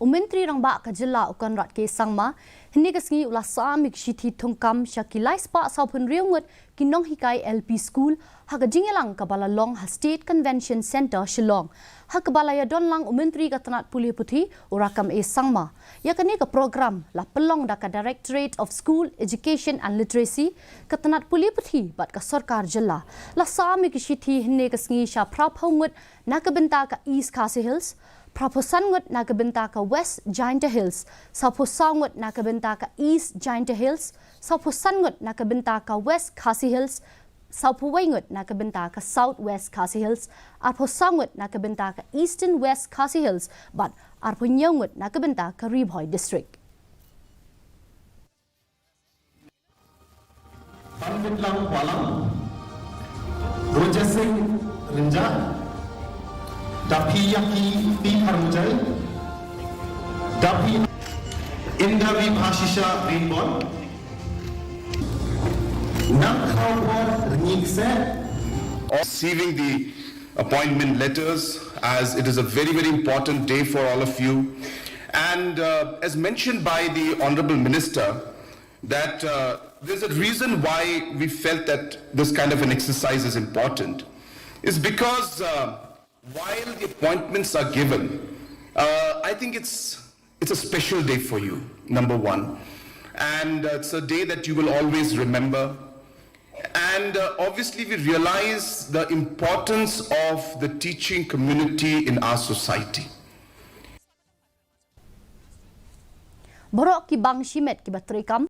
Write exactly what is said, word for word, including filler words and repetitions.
U Myntri Rangbah ka Jylla u Conrad K Sangma, hynne ka sngi u la sam ïa ki shithi thungkam sha ki lai spah sawphew hynriew ngut ki nonghikai L P school, ha ka jingïalang kaba la long ha State Convention Centre Shillong. Ha kaba la ïadon lang u Myntri ka tnat pule puthi u Rakkam A Sangma. Ïa kane ka program la pynlong da ka Directorate of School Education and Literacy, ka tnat pule puthi bad ka sorkar jylla. La sam ïa ki shithi hynne ka sngi sha phra phew ngut na ka bynta ka East Khasi Hills, phra phew san ngut na ka bynta ka West Jaintia Hills, saw phew saw ngut na ka bynta ka East Jaintia Hills, saw phew san ngut na ka bynta ka West Khasi Hills, saw phew wei ngut na ka bynta ka South West Khasi Hills, ar phew saw ngut na ka bynta ka Eastern West Khasi Hills, bad ar phew hynñiew ngut na ka bynta ka Ri Bhoi District. Banmitlang Walang, Roger Singh Rynjah, Daphiyaki P Harmujai, Daphi Inda Vibhashisha Rainbon, Nangkhawbor Rngikse, receiving the appointment letters, as it is a very, very important day for all of you. And uh, as mentioned by the Honorable Minister, that uh, there's a reason why we felt that this kind of an exercise is important, is because uh, while the appointments are given, uh, I think it's it's a special day for you, number one. And uh, it's a day that you will always remember. And uh, obviously, we realize the importance of the teaching community in our society. Baroh ki bang shimet kiba treikam